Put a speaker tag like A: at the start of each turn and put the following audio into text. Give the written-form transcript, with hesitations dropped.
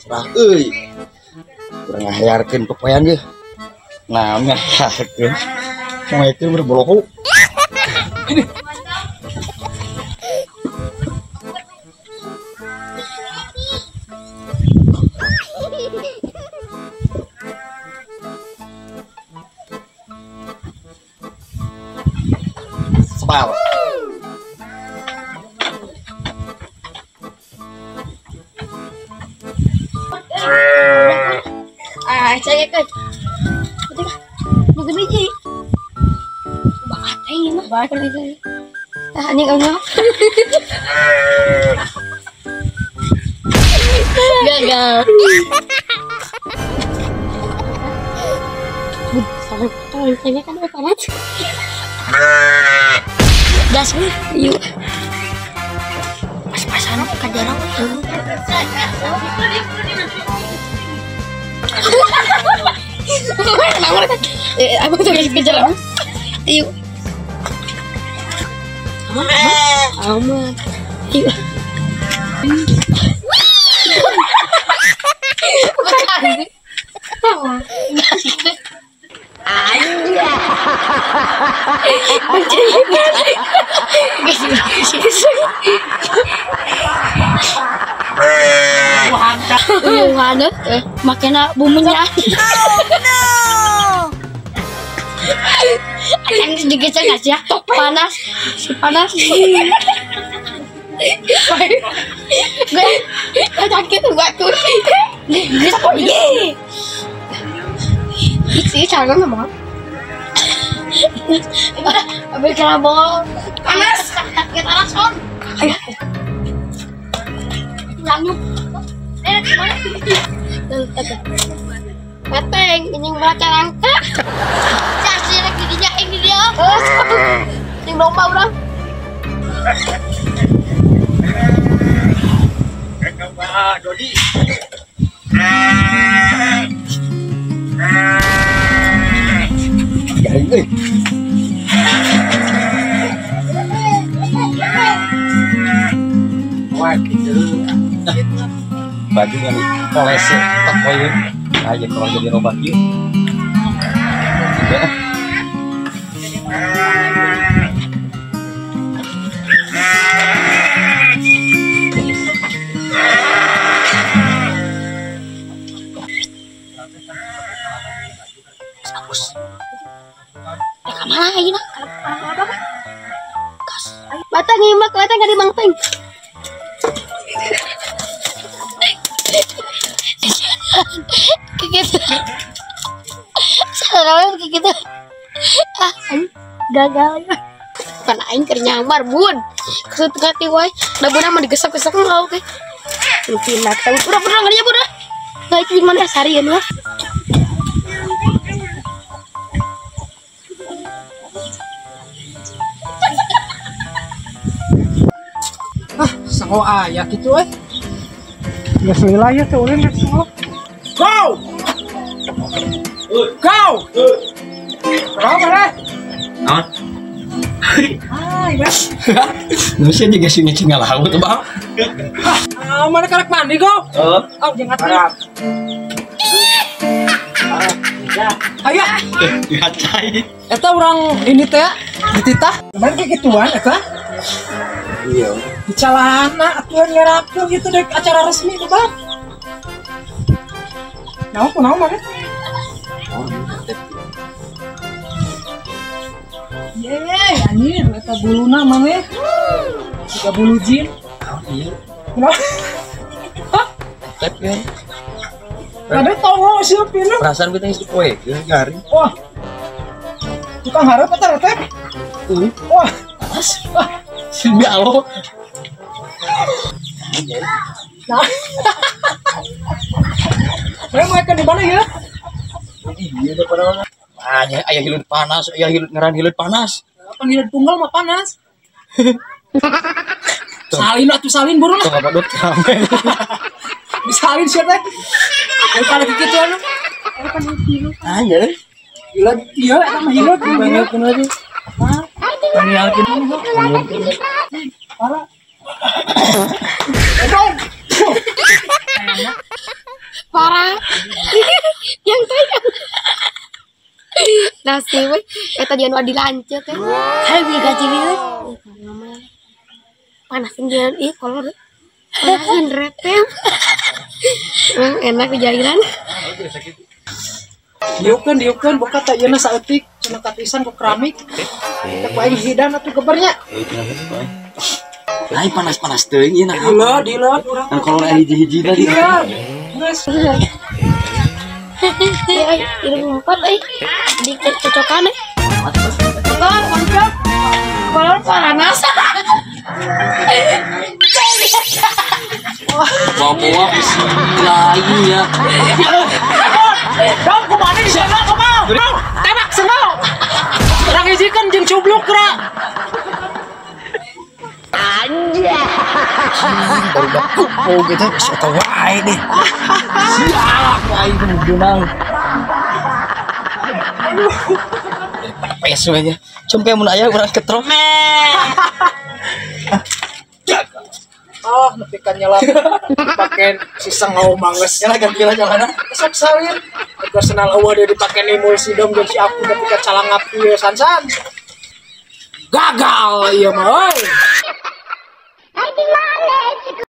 A: Pasrah euy. Urang ngahearkeun popoean ye. Nah, ngahearkeun. Moekeun berboloho. Ini. Sepal.
B: Ah, saya kan. Bukan biji. Bateng mah. Bateng. Ah, anjing enggak. Gagal. Salah, saya kan panas. Gas nih, yuk. Pas-pasan ka jarang. Abang tuh lagi kejar. Yuk. Aman. Yuk. Makanya bumbunya. Oh no. Akan digeser nggak sih ya? Panas, panas. Gue sakit gua tuh. Ini cara ngomong. Ambil kelabong. Panas. Kita langsung. Ayo. Lanjut. Bateng, ini baca rangka. Casi lagi giginya ini dia. Sing domba urang.
A: Dodi. Garing euy. Wah, gitu. Baju yang poles tak poin aja kalau jadi robot yuk.
B: Ya kemana lagi nak? Batang nyimak, batang gak dimangteng. Gitu. Salah kayak gitu. Ah, gagal. Kan aing keur nyamar, Bun. Kesut ngati wae. Da buna mah digesek-gesek enggak oke. Lupinak tahu. Udah pernah ngerinya, Bun. Enggak itu gimana seharian wah.
C: Ah, sango aya kitu euy. Geus lila ieu teh ulin rek sango. Go! Go! Berapa deh?
A: Naon?
C: Hai, Bang.
A: Nu sih juga sih ngecing ngalaut, Bang.
C: Ah, mana karek mandi, go?
A: Heeh.
C: Oh, jangan atuh. Ayo.
A: Ngacai.
C: Eta urang ini teh dititah. Kemarin kayak gituan eta.
A: Iya.
C: Di calana atuh ngerakeun gitu dek acara resmi tuh, Bang. Naon kunaon mana? Yeay, anjir, eta buluna maneh. Siga bulu jin.
A: Iya.
C: Kunaon?
A: Tep ya.
C: Ada tongo sieu pinu.
A: Perasaan kita geus poe, garing.
C: Wah. Tukang hareup eta teh. Wah,
A: panas. Wah, sini alo.
C: Nah. Saya mau di mana ya?
A: Iya, udah pada mana? Ah, ayah hilut panas, ayah hilut ngaran hilut panas.
C: Apa hilut tunggal mah panas? Salin atuh salin buru lah.
A: Tuh apa dot rame.
C: Disalin sih teh. Daripada kitu anu.
A: Ah, iya.
C: Hilut ieu eta mah hilut
A: banget lagi.
C: Hah?
A: Panialkeun.
C: Parah.
B: Parah. Yang tayang. Nasib we eta dia nu adi lanceuk teh. Hayu beli gaji we. Panasin jalan ih kolor. Panasin retem. Enak di jalan.
C: Diukeun buka teh ieu na saeutik cenah katisan ku keramik. Teh ku aing hidan atuh gebernya.
A: Lain panas-panas teuing ieu nah.
C: Dileuh urang.
A: Kan kolor aya hiji-hiji tadi.
C: Geus.
B: Ai, ilmu empat ai. Di cocokan eh. Kolor kocok. Kolor panas.
A: Bawa lain ya.
C: Dong kumana di sana kumaha? Dong, tembak sengau. Urang hijikeun jeung cubluk geura.
A: Baru kumpul gitu, siapa wae nih. Siap aing kudu. Pepes we nya. Cumpe mun aya urang ketrok.
C: Oh, nepi ka nyelam dipake si sengau manges.
A: Nyala ganti lah nyalana.
C: Sok sawit. Personal eueuh deui dipake nimul si dom jeung si aku nepi ka calangap ieu sansan. Gagal ieu mah euy.